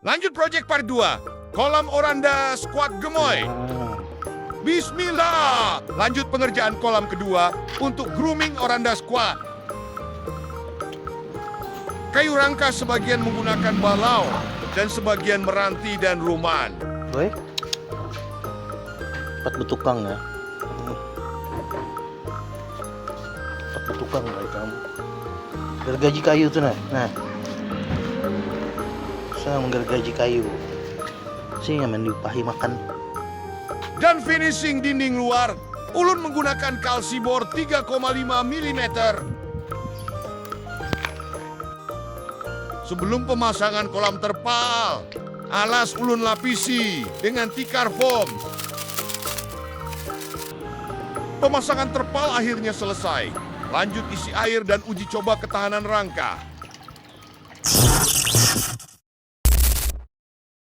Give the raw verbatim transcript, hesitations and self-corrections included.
Lanjut project part dua, kolam Oranda Squad Gemoy. Bismillah, lanjut pengerjaan kolam kedua untuk grooming Oranda Squad. Kayu rangka sebagian menggunakan balau dan sebagian meranti dan ruman. Woi, cepat bertukang ya. Cepat bertukang lah kamu. Gergaji kayu tuh nah, nah. Saya menggergaji kayu. Sini nyaman diupahi makan. Dan finishing dinding luar, ulun menggunakan kalsibor tiga koma lima milimeter. Sebelum pemasangan kolam terpal, alas ulun lapisi dengan tikar foam. Pemasangan terpal akhirnya selesai. Lanjut isi air dan uji coba ketahanan rangka.